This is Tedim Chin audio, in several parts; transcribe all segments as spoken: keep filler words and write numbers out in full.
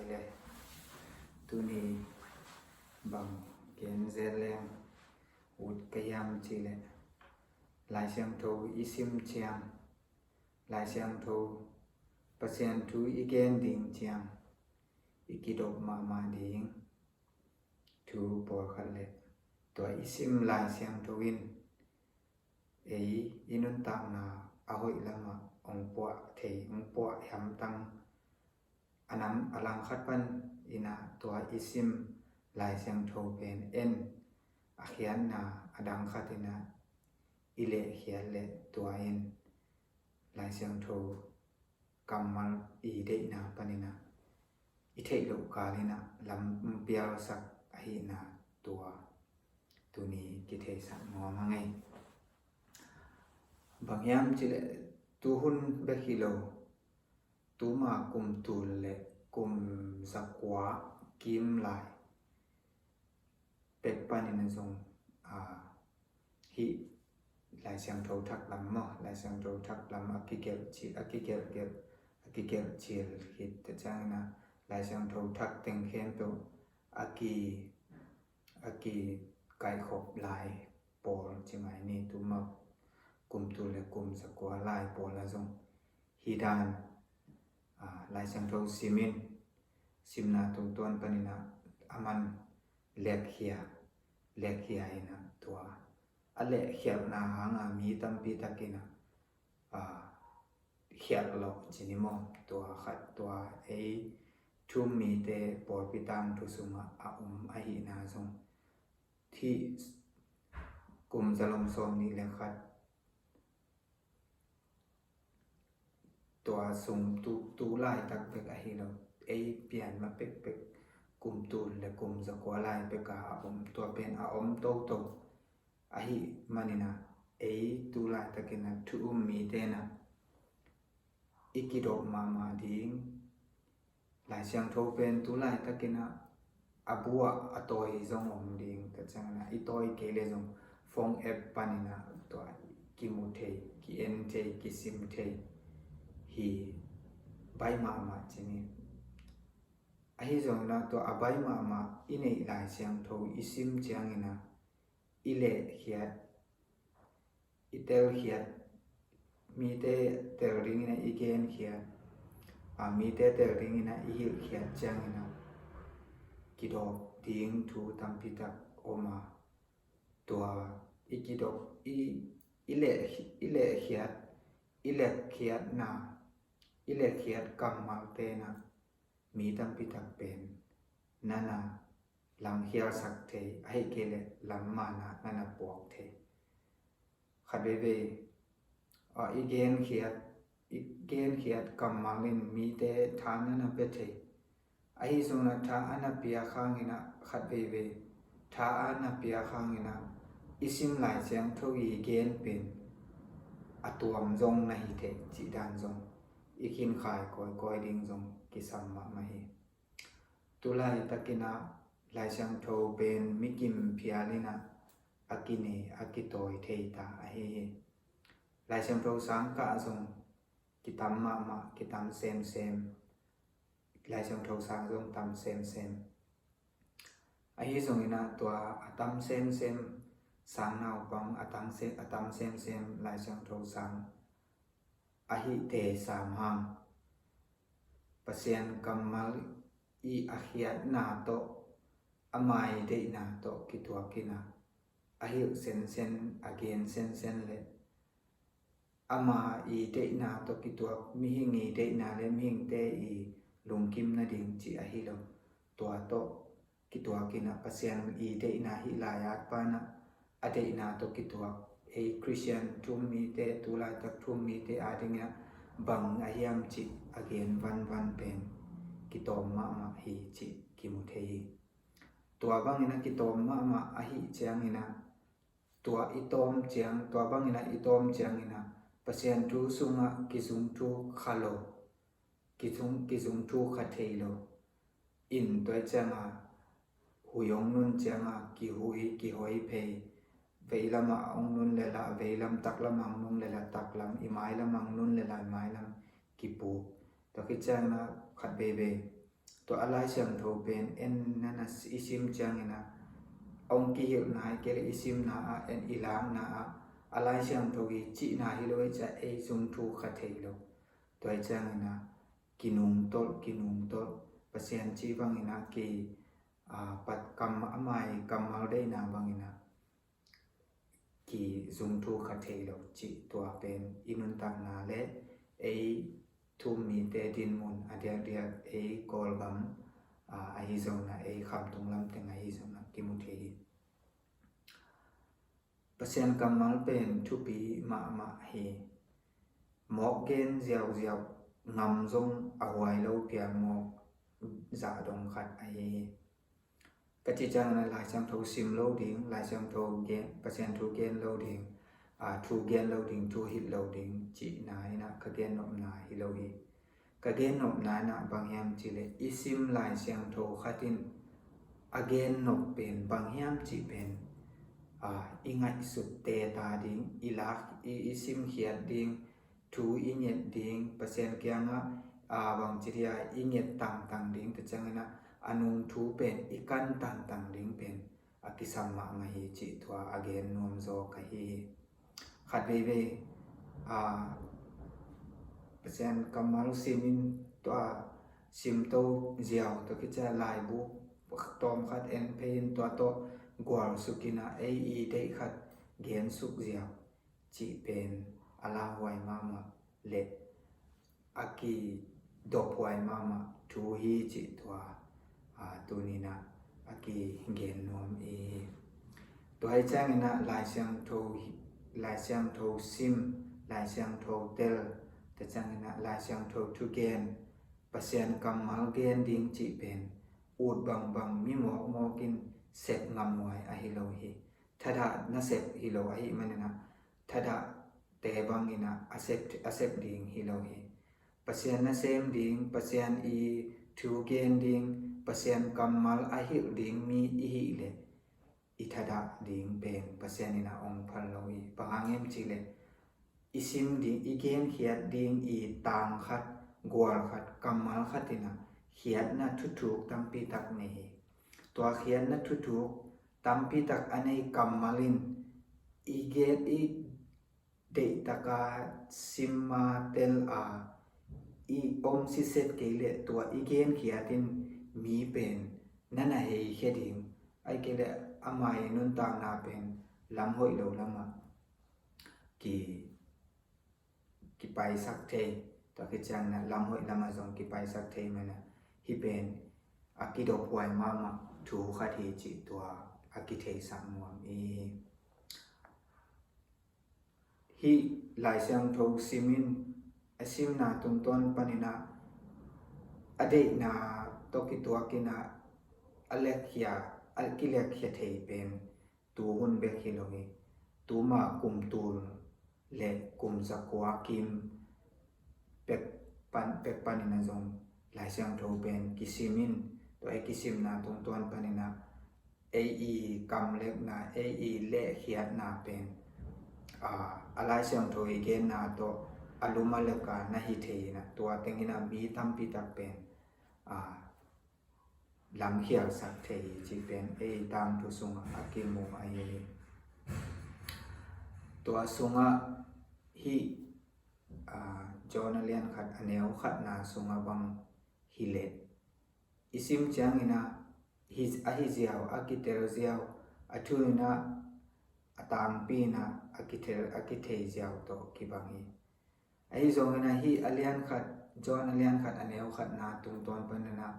le. Tuni bang gen zel leng ut ka hiam cih leh, Lai Siangtho i sim ciang, Lai Siangtho Pasian thu i gen ding ciang i kidop mahmah ding thu pawlkhat le tua i sim Lai Siangtho in ei i nuntakna a hoih lamah hong puah thei, hong puah hamtang a nam a langkhat pan inah tua i sim Lai Siangtho pen en a khiatna a dangkhat inah i lehkhiat le tua in Lai Siangtho kammal i deihna paninah i theih loh kal inah lam pialsak ahihna tua tuni kitheisak nuam a ngei. Bang hiam cih leh tuhun bek hi lo, tuma kum tul le kum zakua kim lai pek panin a zong, a, hih Lai Siangtho thak lam maw, Lai Siangtho thak lam a kigelh ci, a kigelh gelh, a kigelh cil khit te ciangin a Lai Siangtho thak teng khempeuh a ki, a kikaihkhop lai pawl ci mai ni, tuma kum tul le kum zakua lai pawl a zong hi dan, a, Lai Siangtho simin, simna tungtuan paninah a man lekkhia, lekkhia inah tua a lehkhialhna hanga mi tampi takinah, a, khialh lawh ci ni maw, tua khat tua ei thu um mite pawlpi tangthu sungah a um ahihna zong thih kum zalom sawm nih le khat tua sung tu, tu laitak bek ahi lo, ei pian ma pekpek kum tul le kum zakua lai peka a om, tua pen a om toto ahi manina ei tu laitakin a thu um mite na i kidop mahmah ding. Lai Siangtho pen tu laitakin a, a buah a tawi zong om ding, tua ciangin a i tawi kei le zong phone app panin a tua kimu thei, ki-en thei, kisim thei hi bai mahmah ci ni. Ahi zongin a tua a bai mahmah i neih Lai Siangtho i sim ciangin a i lehkhiat, i telkhiat, mite tel dingin a i genkhiat, a, mite tel dingin a i hilhkhiat ciangin a kidawk ding thu tampi tak om a, tua i kidawk, i, i leh, i lehkhiat, i lehkhiatna, i lehkhiat kammalte na mi tampi tak pen nana lamkhialsak thei, ahih kei leh lam mana nana puak thei. Khat veivei, a, i genkhiat, i genkhiat kammal in mite tha nana pia thei. Ahi zongin a tha ana piak hangin a khat veivei, tha ana piak hangin a i sim Lai Siangtho i gen pen a tuam zong na hi thei cih dan zong i khinkhai kawikawi ding zong kisam mahmah hi. Tu laitakin a Lai Siangtho pen mi kim phial in a a kinei, a kitawi thei ta ahi hi. Lai Siangtho sang kah zong kitam mahmah, kitam semsem. Lai Siangtho sang zong tam semsem. Ahi zongin a tua a tam semsem sang naupang, a tam se-, a tam semsem Lai Siangtho sang ahihte sam hang Pasian kammal i a khiatna tawh, ama i deihna tawh kituakin a, a hilh sensen, a gen sensen le ama i deihna tawh kituak, mihing i deihna le mihingte i lungkim nading cih ahi lo. Tua tawh kituakin a Pasian i deihna hih lai-at pan a a deihna tawh kituak, ei Khristian thu um mite, tu laitak thu um mite adingin a bang a hiam cih a gen vanvan pen kitawm mahmah hi cih kimu thei hi. Tua bangin a kitawm mahmah ahih ciangin a tua i tawm ciang, tua bangin a i tawm ciangin a Pasian thu sungah kizungthu kha lo, kizung, kizungthu kha thei lo. In tua ciang a hui hong nun ciang a kihui, kihoi phei, veilam ah hong nun le la veilam, taklam ah hong nun le la taklam, i mailam ah hong nun le la i mailam kipuk. Tua khit ciangin a khat veivei Tua a Lai Siangtho pen en na na i sim ciangin ah, hong kihilhna hi kei le i simna ah, en i lakna ah, a Lai Siangtho hi cihna hi lo hi ciah ei zung thu kha thei lo. Tua hi ciangin ah kinungtolh, kinungtolh, Pasian ci bangin ah ki, a, pat kam, a mai kammal deihna bangin ah kizung thu kha thei lo cih tua pen i nuntakna le ei thu-um mite dinmun a diakdiak ei Kawlgam, a, ahi zongin ah ei Khamtung lam teng ahi zongin ah kimu thei hi. Pasian kammal pen thupi mahmah hi. Mawk gen ziauziau, ngam zong a huai lo phial mawk zah dong khat ahi hi. Ka cih ciangin ah Lai Siangtho sim lo ding, Lai Siangtho gen, Pasian thu gen lo ding, a, thu gen lo ding, thu hilh lo ding cihna in ah ka gennopna hi lo hi. Ka gennopna in ah bang hiam cih leh i sim Lai Siangtho khat in a gennop pen bang hiam cih pen, a, i ngaihsut teta ding, i lak, i, i simkhiat ding, thu i nget ding, Pasian kiangah, a, bangci dia i nget tangtang ding, tua ciangin ah a nung thu pen i kan tangtang ding pen a kisam mahmah hi cih tua a gen nuam zaw ka hi hi. Khat veivei, a, Pasian kammal simin tua simto ziau, tua kici a laibu tawm khat en phei in tua tawh gualsukin ah ei i deih khat gensuk ziau cih pen a lauhuai mahmah le a kidophuai mahmah thu hi cih tua, a, tuni in ah a kigen nuam i hi. Tua hi ciangin ah Lai Siangtho hi, Lai Siangtho sim, Lai Siangtho tel, tua ciangin ah Lai Siangtho thugen, Pasian kammal gen ding cih pen ut bangbang mi mawkmawk in sep ngamhuai ahi lo hi. Thadah nasep hi lo ahih manin ah thadah te bangin ah a sep, a sep ding hi lo hi. Pasian nasem ding, Pasian i thu gen ding, Pasian kammal a hilh ding mi i hih leh i thadah ding pen Pasian in ah hong phal lo hi. Bang hang hiam cih leh i sim ding, i genkhiat ding i tang khat, gual khat, kammal khat in ah khiatna thuthuk tampi tak nei hi. Tua khiatna thuthuk tampi tak a nei kammal in i gen, i deihtak a sim a tel a i om siset kei leh tua i genkhiat in mi pen na na heikhia ding, ahih kei leh ama i nuntakna pen lam hoih lo lamah ki, kipaisak thei, tua khit ciangin ah lam hoih lamah zong kipaisak thei manin ah hih pen a kidophuai mahmah thu khat hi cih tua a kitheisak nuam i hi. Hih Lai Siangtho simin a simna tungtawn panin ah a deihna tawh kituakin ah a lekkhia, a kilekkhia thei pen tu hun bek hi lo hi. Tuma kum tul le kum zakua kim pek pan, pek panin ah zong Lai Siangtho pen kisimin, tua i kisimna tungtawn panin ah ei i kamlekna, ei i lehkhiatna pen, a, a Lai Siangtho i genna tawh a lum a lek a na hi thei in ah tua tengin ah mi tampi tak pen, a, lamkhialsak thei hi cih pen ei tangthu sungah a kimu ahi hi. Tua sungah hih, a, John a lian khat a neu khatna sungah bang hi leh i sim ciangin ah hi, a hi ziau, a kitel ziau, a thu in ah a tangpi in ah a kitel, a kithei ziau tawh kibang hi. Ahi zongin ah hih a lian khat, John a lian khat a neu khatna tungtawn panin ah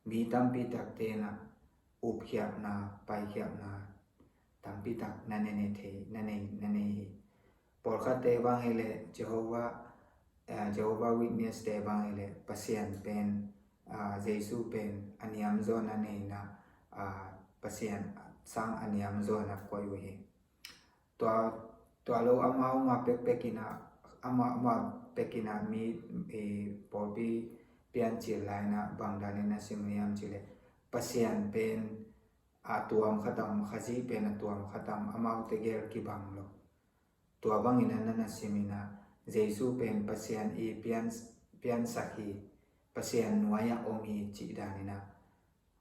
mi tampi takte in ah upkhiatna, paikhiatna tampi tak na nei, nei thei, na nei, na nei hi. Pawlkhatte bang hi leh Jehovah, eh, Jehovah Witness te bang hi leh Pasian pen, ah, Jesu pen a niamzaw na nei in ah, ah, Pasian sang a niamzaw na koih uh hi. Tua, tua lo amau ma pekpek in ah, amau ma pek in ah mi, eh, pawlpi piancil lai in ah bang danin a sim hiam cih leh Pasian pen a tuam khatam, Khazih pen a tuam khatam, amaute gel kibang lo. Tua bangin ah na na sim in ah Jesu pen Pasian i pian, piansak hi, Pasian nuai-ah om hi cih danin ah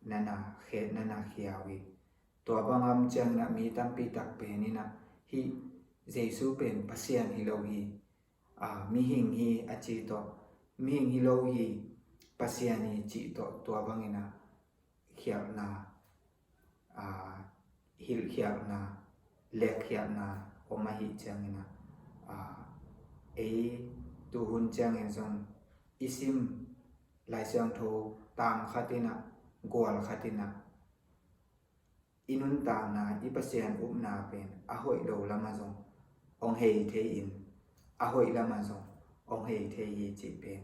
na na khe na na khia uh hi. Tua bang a om ciangin ah mi tampi tak pen in ah hih Jesu pen Pasian hi lo hi, a, mihing hi a ci tawh, mihing hi lo hi, Pasian hi cih tawh tua bangin ah khialhna, a, hilhkhialhna, lekkhialhna om ahih ciangin ah, a, ei tuhun ciangin zong i sim Lai Siangtho tang khat in ah, gual khat in ah i nuntakna, i Pasian upna pen a hoih lo lamah zong hong hei thei in, a hoih lamah zong hong hei thei hi cih pen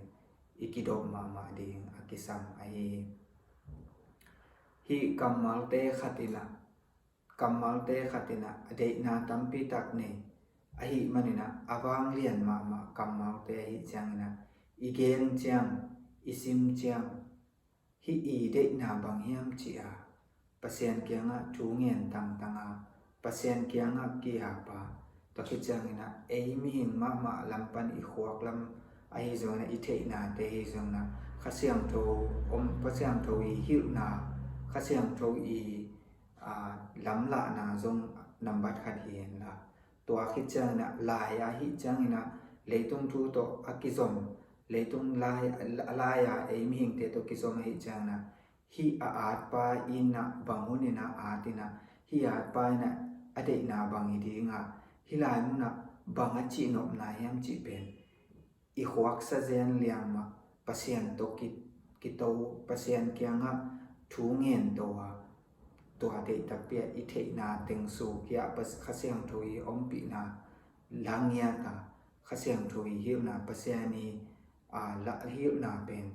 i kidop mahmah ding a kisam ahi hi. Hih kammalte khat in ah, kammalte khat in ah a deihna tampi tak nei ahih manin ah a vanglian mahmah kammalte ahih ciangin ah i gen ciang, i sim ciang, hih i deihna bang hiam ci-a Pasian kiangah thu ngen tangtang a, Pasian kiangah ki-ap a, tua khit ciangin ah ei mihing mahmah lam pan i khuak lam ahi zongin ah, i theihnate ahi zongin ah Kha Siangtho om, Kha Siangtho i hilhna, Kha Siangtho i, a, lamlahna zong nambat khat hi hen la, tua khit ciangin ah lai ahih ciangin ah leitung thu tawh a kizom, leitung lai, lai-a ei mihingte tawh kizom ahih ciangin ah hih a atpa in ah bang hun in ah at in ah, hih a atpa in ah a deihna bang hi ding a, hih lai mun ah bang a cihnopna hiam cih pen i khuaksa zen liang mah Pasian tawh ki, kito, Pasian kiangah thu ngen to a, tua deih takpi ah i theihna teng suk hi a, Kha Siangtho i ompihna la ngiat a, Kha Siangtho i hilhna, Pasian i, a, la hilhna pen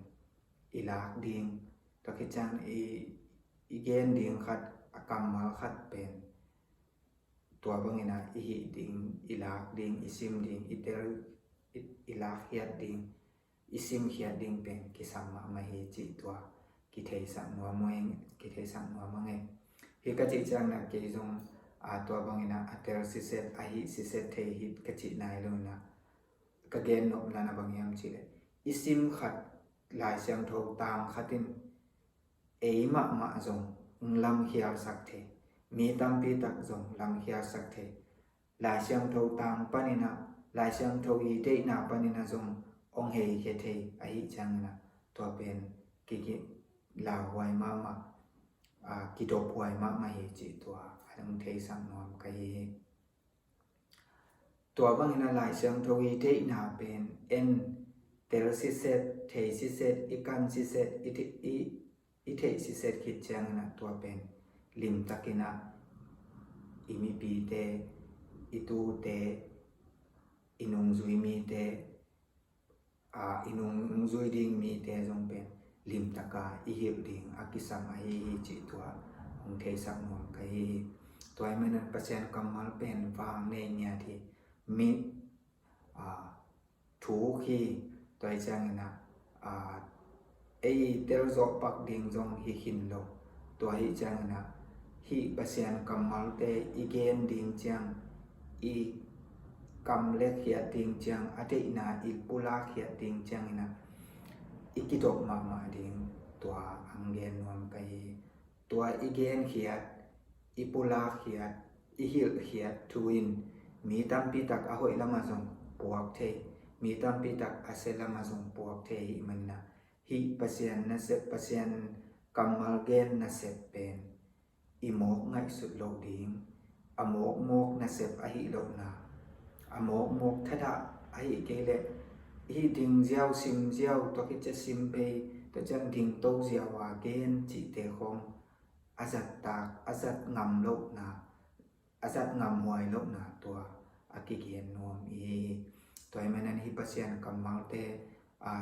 i lak ding. Tua khit ciang i, i gen ding khat, a kammal khat pen tua bangin ah i hih ding, i lak ding, i sim ding, i tel, i, i lak hiat ding, i sim hiat ding pen kisam mahmah hi cih tua kitheisak nuam eng, kitheisak nuam eng. Hih ka cih ciangin ah kei zong, a, tua bangin ah a tel siset, a hih siset thei hi ka cih nai lo in ah, ka gen nopna na bang hiam cih leh, i sim khat Lai Siangtho tang khat in ei mahmah zong lamkhialsak thei, mi tampi tak zong lamkhialsak thei. Lai Siangtho tang panin ah, Lai Siangtho i deihna panin ah zong hong heikhia thei ahih ciangin ah, tua pen kiki lauhuai mahmah, a, kidophuai mahmah hi cih tua a dang theisak nuam ka hi hi. Tua bangin ah Lai Siangtho i theihna pen en tel siset, thei siset, i kan siset, i, i, i theih siset khit ciangin ah tua pen limtakin ah i mipite, i tute, i nungzui mite, a, i nung, nungzui ding mite zong pen limtaka i hilh ding a kisam ahi hi cih tua hong theisak nuam ka hi hi. Tua ahih manin Pasian kammal pen vang nei ngiat hi. Mi, a, thuk hi. Tua ahih ciangin ah, a, ei telzawh pak ding zong hi khin lo. Tua ahih ciangin ah hih Pasian kammalte i gen ding ciang, i kam lekkhiat ding ciang, a deihna i pulak khiat ding ciangin ah i kidop mahmah ding, tua ang gen nuam ka hi. Tua i genkhiat, i pulakkhiat, i hilhkhiat thu in mi tampi tak a hoih lamah zong puak thei, mi tampi tak a sia lamah zong puak thei ahih manin ah, hih Pasian nasep, Pasian kammal gen nasep pen i mawk ngaihsut loh ding, a mawkmawk nasep ahi lohna, a mawkmawk thadah ahi kei leh, hih ding ziau, sim ziau, tua khit ciang sim bei, tua ciang ding to ziau a gen cihte khawng a zat tak, a zat ngam lohna, a zat ngamhuai lohna tua a kigen nuam i hi hi. Tua ahih manin hih Pasian kammalte, a,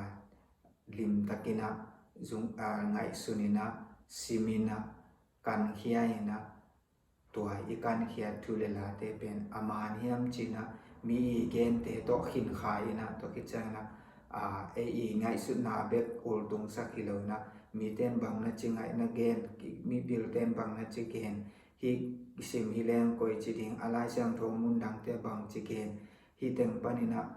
limtakin ah, zung, a, ngaihsun in ah, sim in ah, kankhia in ah, tua i kankhiat thu le late pen a man hiam ci-in ah, mi i gente tawh khin kha in ah, tua khit ciangin ah, a, ei i ngaihsutna bek ultungsak hi lo in ah, mite in bang na ci ngaih na gen, ki, mipil te in bang na ci gen, hih sim hi leng koi ci ding, a Lai Siangtho mun dangte bang ci gen, hih teng panin ah,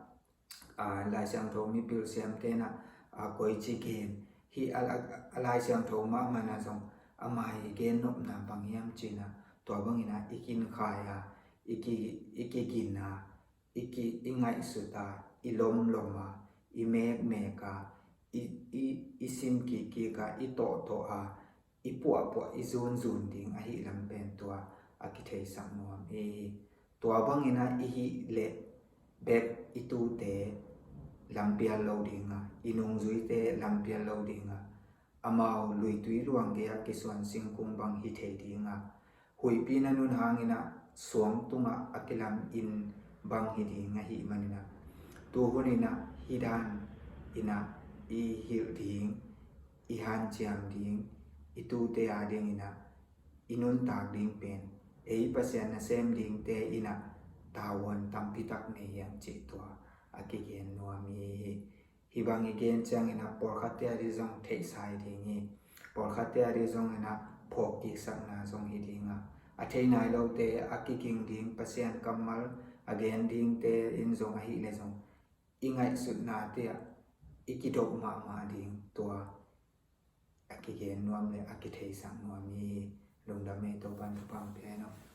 a, Lai Siangtho mipil siamte in ah, a, koi ci gen, Hih a, a, a Lai Siangtho mahmah in ah zong ama i gennopna bang hiam cih in ah, tua bangin ah i kinkhai a, i ki, i kigin a, i ki, i ngaihsut a, i lomlom a, i mekmek a, i, i, i sim kikkik a, i tawhtawh a, i puahpuah, i zunzun ding ahih lam pen tua a kitheisak nuam i hi. Tua bangin ah i hih leh bek i tute lampial lo ding a, i nungzuite lampial lo ding a, amau luitui luang gei a kisuan singkung bang hi thei ding a, huihpi na nun hangin ah suang tungah a kilam inn bang hi ding ahih manin ah, tu hun in ah hih dan in ah i hilh ding, i hanciam ding, i tute a dingin ah i nuntak ding pen ei Pasian nasem dingte in ah tavuan tampi tak nei hiam cih tua a kigen nuam i hi. Hih bang i gen ciangin ah pawlkhatte a ding zong theihsa hi ding hi. Pawlkhatte a ding zongin ah phawk kiksakna zong hi ding a, a thei nai lote a kiging ding, Pasian kammal a gen dingte in zong ahih leh zong i ngaihsutnate ah i kidop mahmah ding tua a kigen nuam le a kitheisak nuam i hi. Lungdam ei, Topa'n thupha pia hen aw.